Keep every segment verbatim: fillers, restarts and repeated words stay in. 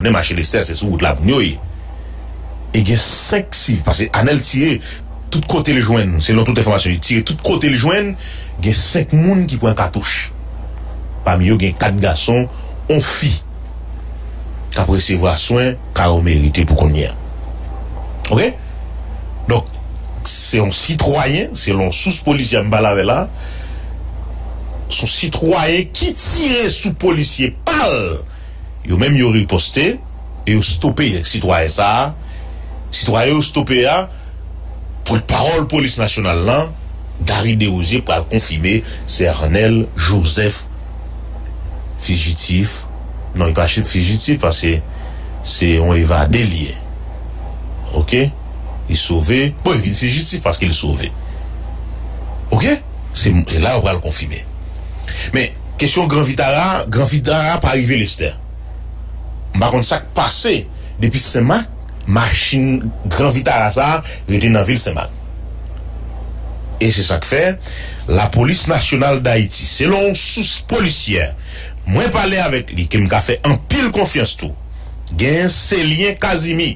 Konnen mache Lestè, se sou wout la moun yo ye. E gen senk siv, paske Anèl tire tout kote l jwenn, selon tout enfòmasyon, li tire tout kote l jwenn, gen senk moun ki pran katouch. Pami yo gen kat gason, yon fi k ap resevwa swen ka yo merite pou kounye a. Oke? Donk, se yon sitwayen, selon sous polisyè m pale avè la, se yon sitwayen ki tire sou polisye pa l. Yo menm yo riposte e yo stope sitwayen sa a. Sitwayen yo stope a, pòtpawòl polis nasyonal lan, Gary Desrosiers, pral konfime se Arnel Joseph fijitif. Non, li pa fijitif paske se yon evade li ye. Oke? Li sove. Bon, li vin fijitif paske li sove. Oke? Se, e la yo pral konfime. Men, kesyon Gran Vitara, Gran Vitara pa rive Lestè. M pa konn sa k pase depi Senmak, machin Gran Vitara sa a rete nan vil Senmak. E se sa k fè, Lapolis Nasyonal Dayiti, selon yon sous polisyè, mwen pale avèk li, ke m ka fè anpil konfyans tou, genyen Selyen Kazimi,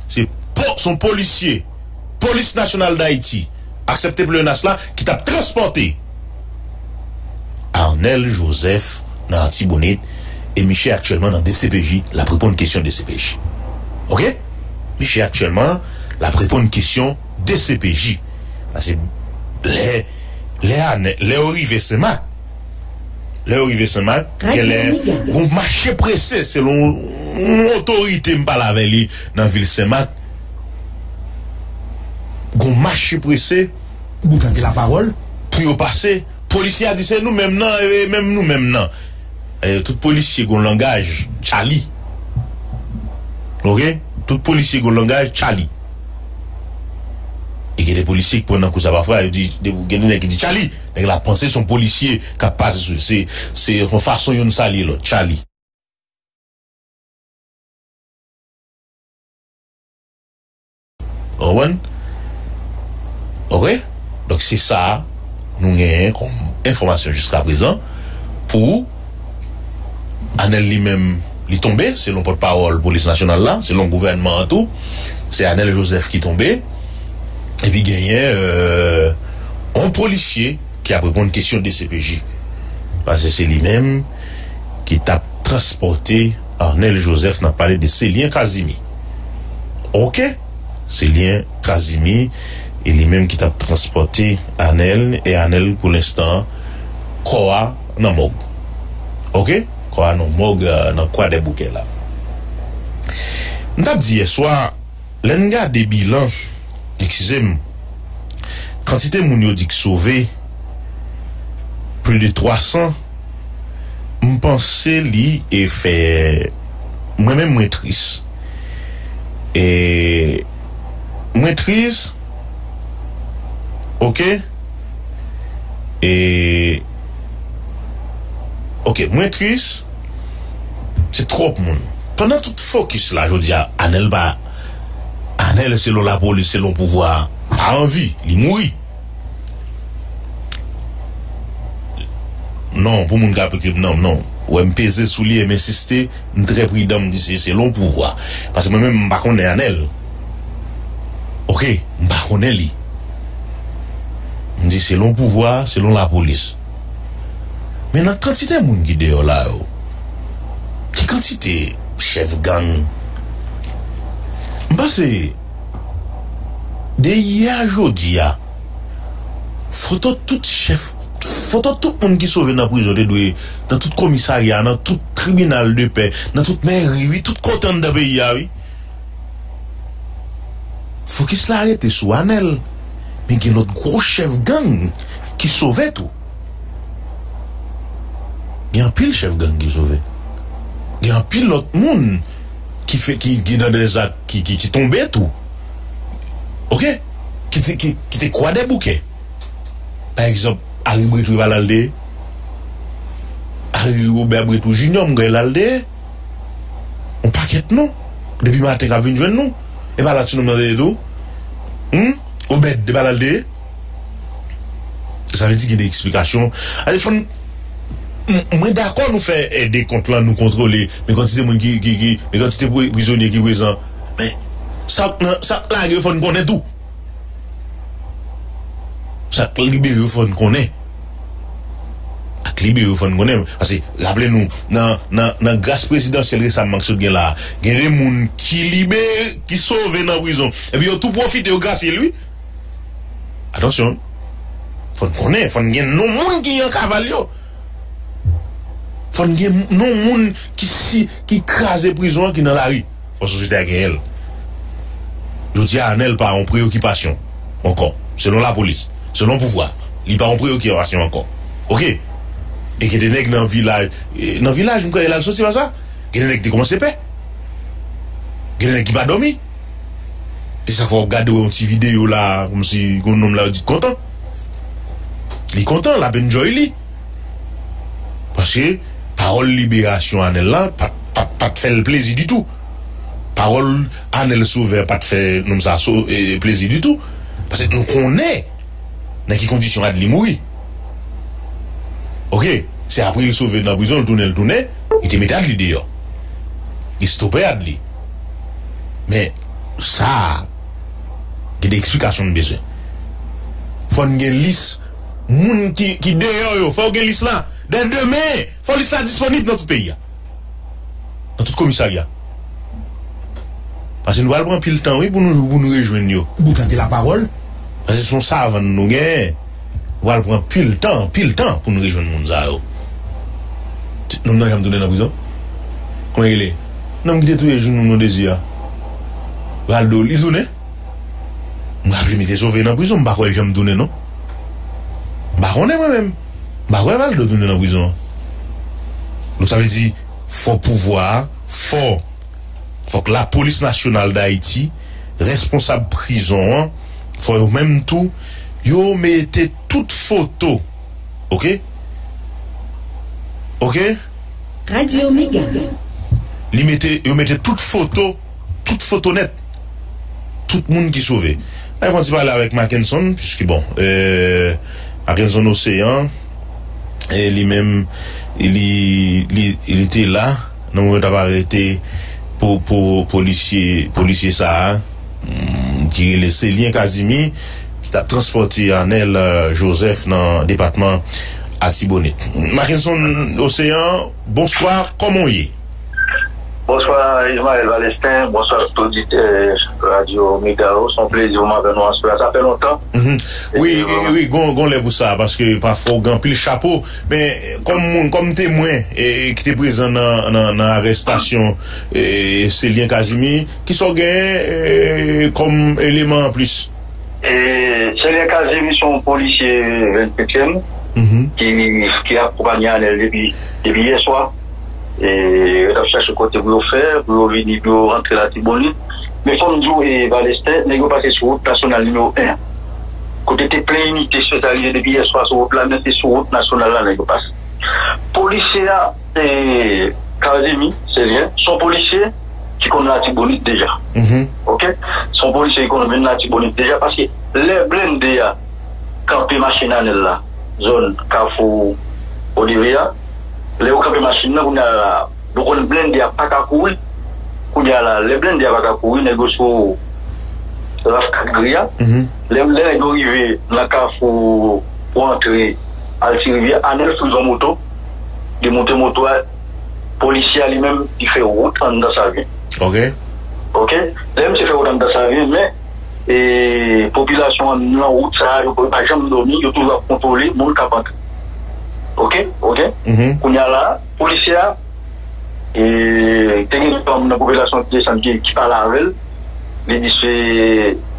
se po-, se yon polisye, Polis Nasyonal Dayiti, aksepte pleyonas la, ki t ap transpòte Arnel Joseph nan Latibonit, e misye aktyèlman nan D C P J, l ap reponn kesyon D C P J. Oke? Misye aktyèlman, l ap reponn kesyon D C P J. Paske lè, lè Arnel, lè yo rive Senmak, lè yo rive Senmak, genlè gon mache prese, selon yon otorite m pale avè li nan vil Senmak, gon mache prese, pou yo pase. Polisye a di se nou menm nan, e menm nou menm nan. E, tout polisye gon langaj, Charlie. Oke? Tout polisye gon langaj, Charlie. E gen de polisye ki pran nan kou sa pafwa, yo di, de, gen de nèg ki di, Charlie! Nèg la panse se yon polisye k ap pase sou, se, se yon fason youn salye lòt, Charlie. Ou konprann? Oke? Donk, se sa nou genyen kòm enfòmasyon jiskaprezan pou Anèl li menm, li tonbe, selon pòtpawòl Polis Nasyonal la, selon gouvènman an tou, se Anèl Joseph ki tonbe. Epi genyen, euh, yon polisye ki ap reponn kesyon D C P J. Paske se li menm ki t ap transpòte Arnel Joseph, n ap pale de Selyen Kazimi. Oke? Selyen Kazimi, e li menm ki t ap transpòte Arnel, e Arnel, pou lenstan, kò a nan mòg. Oke? Kò a nan mòg, euh, nan Kwadèboukè la. M t ap di yèswa, lè n gade bilan, eskize m, kantite moun yo di k sove, plis de twa san, m panse li e fè, mwen menm mwen tris. E mwen tris, oke? E, oke, mwen tris, se twòp moun. Pandan tout fokis la, jodi a, Anèl pa, Anèl selon lapolis, selon pouvwa, pa an vi, li mouri. Non, pou moun k ap ekri m, non, non. Ou wè m peze sou li e m ensiste, m trè pridan, m di se selon pouvwa. Paske mwen menm, m pa konnen Anèl. Oke, m pa konnen li. M di selon pouvwa, selon lapolis. Men nan kantite moun ki deyò la yo, ki kantite chèf gang? M panse, de yè a jodi a, foto tout chèf, foto tout moun ki sove nan prizon te dwe nan tout komisarya, nan tout tribinal de pè, nan tout mèri, wi, tout kote anndan peyi a, wi. Fokis la rete sou Anèl, men gen lòt gwo chèf gang ki sove tou. Gen anpil chèf gang ki sove. Gen anpil lòt moun ki fè, ki, ki nan de zak, ki, ki, ki tonbe tou. Oke? Ki te, ki, ki te Kwadèboukè. Pa egzanp, Harry Bretous e pa la l te ye? Harry Robert Bretous Junior, m kwè e la l te ye. Yon pakèt non. Depi maten k ap vin jwenn nou. E pa la ti nonm nan te ye tou? Hum? Obed, e pa la l te ye? Sa vle di gen de eksplikasyon. Ale fann, M- mwen dakò nou fè, eh, dekont lan, nou kontwole, men kantite moun ki, ki, ki, men kantite pri- prizonye ki prezan. Men, sa k nan, sa k lage yo, fò n konnen tou. Sa k libere yo, fò n konnen. Sa k libere yo, fò n konnen. Paske, raple nou, nan, nan, nan gras prezidansyèl resaman k sot gen la, gen de moun ki libere, ki sove nan prizon. Epi yo tou pwofite, yo grasye l, wi. Atansyon. Fò n konnen, fò n gen non moun ki an kaval yo. Fò n gen non moun ki si, ki kraze prizon an, ki nan lari. Fò sosyete a genyen l. Jodi a, Anèl pa yon preyokipasyon ankò. Selon lapolis, selon pouvwa, li pa yon preyokipasyon ankò. Oke? E gen de nèg nan vilaj, e, nan vilaj, m kwè, l al soti pa sa. Gen de nèg te kòmanse pè. Gen de nèg ki pa dòmi. E sa fè w ap gade, wè yon ti videyo la, kòmsi yon nonm la, yo di kontan. Li kontan, l ap enjoy li. Paske pawòl liberasyon Anèl la pa t, pa t, pa t fè l plezi ditou. Pawòl Anèl Sovè pa t fè nonm sa so, e, plezi ditou. Paske nou konnen nan ki kondisyon Adli mouri. Oke, se apre l sove nan prizon, l tounen, l tounen, li te mete Adli deyò. Li stope Adli. Men, sa a, gen de eksplikasyon n bezwen. Fò n gen lis moun ki, ki deyò yo. Fò w gen lis la. Dè demen, fò lis la disponib nan tout peyi a. Nan tout komisarya. Paske nou pral pran anpil tan, wi, pou nou, pou nou rejwenn yo. Boukante lapawòl. Paske se yon savann nou genyen. Nou pral pran anpil tan, anpil tan pou nou rejwenn moun sa yo. Ti nonm nan janm tounen nan prizon? Kòman l rele? Nonm ki te touye Jounou non Dezi a. Valdo, li tounen? M raple m te sove nan prizon, m pa kwè l janm tounen, non. M pa konnen mwen menm. M pa kwè Valdo tounen nan prizon an. Donk, sa vle di, fò pouvwa a fò. Fòk Lapolis Nasyonal d Ayiti, responsab prizon an, fò yo menm tou, yo mete tout foto. Oke? Oke? Radyo Mega. Li mete, yo mete tout foto, tout foto nèt. Tout moun ki sove. Ann fè yon ti pale avèk Mackenson, piske bon, euh, Mackenson Océan, e li menm, li, li, li te la, nan moman yo t ap arete po, po, polisye, polisye sa a, mm, ki rele Célien Casimir, ki t ap transpòte Anel, euh, Joseph nan depatman Atibonit. Mackenson Océan, bonswa, kòman w ye? Bonswa, Ismaël Valestin. Bonswa, tout oditè Radyo Mega yo. Se yon plezi pou m avè nou aswè a. Sa fè lontan. Mhm. Wi, e, wi, wi, gon, gon lè pou sa, paske pafwa w gen anpil chapo. Men, kòm moun, kòm temwen, e, ki te prezan nan, nan, nan arèstasyon, e, Célien Casimir, kisa w gen, e, kòm eleman anplis? E, Célien Casimir se yon polisye vennsenkyèm, mhm, ki, ki akonpanye Anel depi, depi yè swa. E, yo t ap chache kote pou yo fè, pou yo vini, pou yo rantre Latibonit. Men fò m di w, e, Valestin, nèg yo pase sou wout nasyonal nimewo en an. Kote te plen inite espesyalize depi yè swa sou wout la, men se sou wout nasyonal la nèg yo pase. Polisye a, e, Casimir Célien, se yon polisye ki konn Latibonit deja. Mhm. Oke? Se yon polisye ki konn vin Latibonit deja, paske lè blende a kanpe machin Anel la, zòn Kafou Odeve a, lè yo kanpe machin nan, kounye a la, nou konn blende a pa ka kouri. Kounye a la, lè blende a pa ka kouri, nèg yo sou raf kat gri a. Mhm. Lè, lè nèg yo rive nan Kafou pou antre Alti Rivyè, Anel fouye yon moto. Li moute moto a, polisye a li menm, li fè wout anndan Savyen. Oke. Oke? Lè misye fè wout anndan Savyen, men, e, popilasyon an nan wout sa a, yo pa janm dòmi, yo toujou ap kontwole moun k ap antre. Oke? Oke? Mhm. Kounye a la, polisye a, e, te gen yon moun nan popilasyon ki desann, ki, ki pale avè l. Li di se,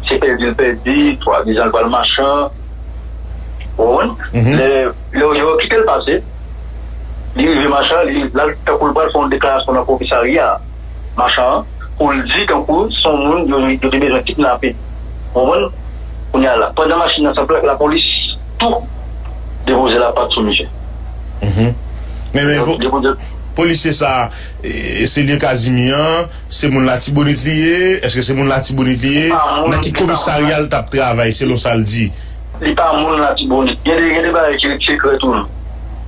se pèdi l pèdi, swadizan l pral Machan. Ou konprann? Mhm. Lè, lè yo kite l pase, li rive Machan, li, l al tankou l pral fè yon deklarasyon nan komisarya Machan an, pou l di tankou se yon moun yo, yo te bezwen kidnape. Ou konprann? Kounye a la, pandan machin nan san plak, lapolis tou depoze lapat sou misye. Mhm. Men, men, po-, depoze polisye sa, e, Célien Casimir an, se moun Latibonit li ye? Èske se moun Latibonit li ye? Nan ki komisarya l t ap travay, selon sa l di? Li pa moun Latibonit. Gen de, gen de bagay ki ret sekrè tou.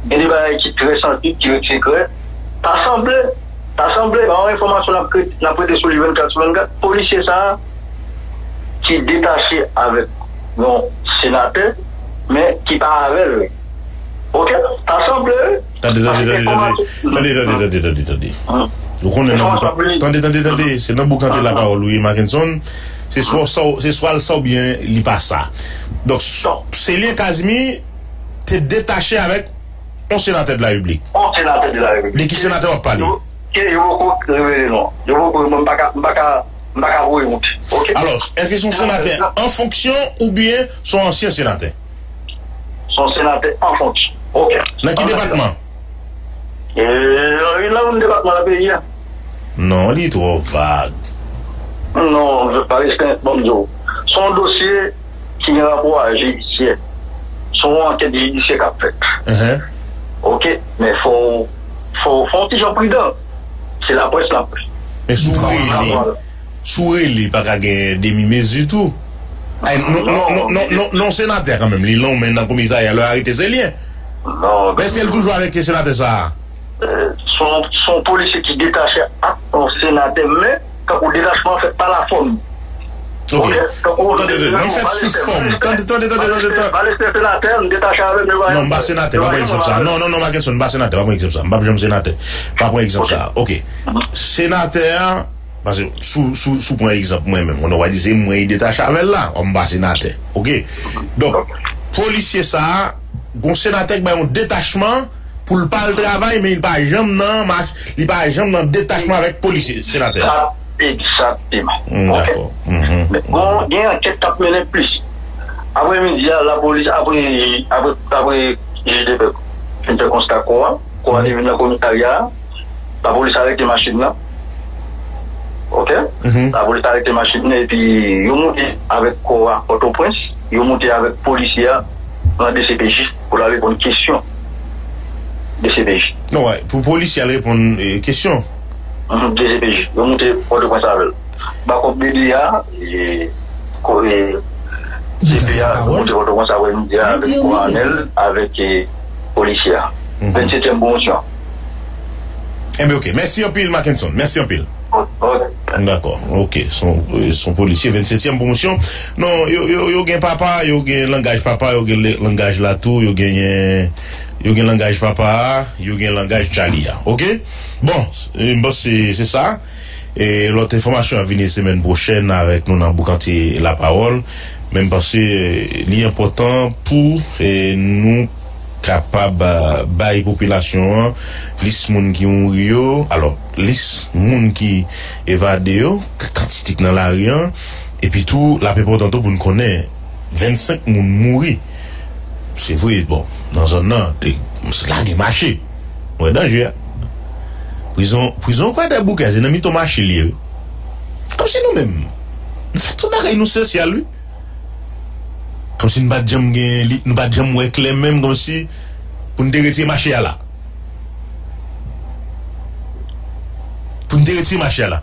Gen de bagay ki trè sansib, ki ret sekrè. Ta sanble, ta sanble, pa yon enfòmasyon n ap kre- n ap rete sou li vennkat sou vennkat, polisye sa a ki detache avèk yon senatè, men ki pa avè l. Ok? Ta sanble, wi. Tande, tande, tande, tande. Tande, tande, tande, tande, tande. Ou konnen nan boukan. Tande, tande, tande. Se nan boukante lapawòl, wi, Mackenson. Se swa sa w- se swa l sa oubyen li pa sa. Donk, Selien Casimir te detache avèk yon senatè de la repiblik. Yon senatè de la repiblik. De ki senatè w ap pale? Yo, ke yo poko revele non. Yo poko, mwen, m pa ka, m pa ka, m pa ka voye wont. Ok? Alò, èske se yon senatè an fonksyon oubyen se yon ansyen senatè? Se yon senatè an fonksyon. Ok. Nan ki depatman? E, nan youn depatman nan peyi a. Non, li twò vag. Non, pa respè, ban m di w. Se yon dosye ki gen rapò a jidisyè. Se yon ankèt jidisyè k ap fèt. Enhen. Ok, men fò w, fò, fò w ti jan pridan. Se laprès l ap. Men si w rele, si w rele, pa ka gen demi mezi tou. Ay, non, non, non, non, non, non, senatè kanmenm, li lonmen nan komisarya, lè yo arete Selien. Non, men si l toujou avèk senatè sa a. Se yon, se yon polisye ki detache ak yon senatè, men kankou detachman an fèt pa lafòm. Ok. Tande, tande, li fèt sou fòm. Tande, tande, tande, tande, tande. Valestè senatè, m detache avè l, men non, m pa senatè, pa pran egzanp sa. Non, non, non, Mackenson, m pa senatè, pa pran egzanp sa. M p ap janm senatè. Pa pran egzanp sa. Ok. Senatè a, paske sou, sou, sou pran egzanp mwen menm, konnen w a di se mwen ki detache avè l la, m pa senatè. Ok. Donk, polisye sa a, gon senatè ki bay yon detachman pou l pa al travay, men li pa janm nan mach, li pa janm nan detachman avèk polisye, senatè. Egzakteman. Mm, dakò. Men bon, gen ankèt k ap mennen plis. Aprè midi a, lapolis, apre, apre, apre jij de pè fin fè konsta kò a, kò a te vin nan komisarya a, lapolis arete machin nan. Ok? Lapolis arete machin nan, epi yo moute avèk kò a Pòtoprens, yo moute avèk polisye a nan D C P J pou l al reponn kesyon D C P J. Non, wè, pou polisye al reponn, eh, kesyon. Mhm, D C P J. Yo moute Pòtoprens avè l. Bakòp de de a, eh, ko- eh, C P A, yo moute Pòtoprens avè l, avèk koronèl, avèk, eh, polisye a. Mhm. Vennsetyèm pwomosyon. Enben, ok. Mèsi anpil, Mackenson. Mèsi anpil. Ok. Dakò. Ok. Se yon, se yon polisye vennsetyèm pwomosyon. Non, yo, yo, yo gen papa, yo gen langaj papa, yo gen le- langaj latou, yo genyen, yo gen langaj papa a, yo gen langaj Charlie a. Ok? Bon, s- m panse se sa. E lòt enfòmasyon ap vini semèn pwochèn avèk nou nan Boukante Lapawòl. Men m panse, eh, li enpòtan pou, eh, nou kapab, eh, bay popilasyon an lis moun ki mouri yo. Alò, lis moun ki evade yo, k- kantite k nan lari an. Epi tou, l ap enpòtan tou pou n konnen vennsenk moun mouri. Se vre, bon, nan zòn nan, te, la gen mache. Mwen danje a. Prizon, prizon Kwadèboukè, se nan mitan mache li ye, wi. Kòmsi nou menm, nou fè tout bagay nou sosyal, wi. Kòmsi nou pa t janm gen, li- nou pa t janm wè klè menm, kòmsi pou n te retire mache a la. Pou n te retire mache a la.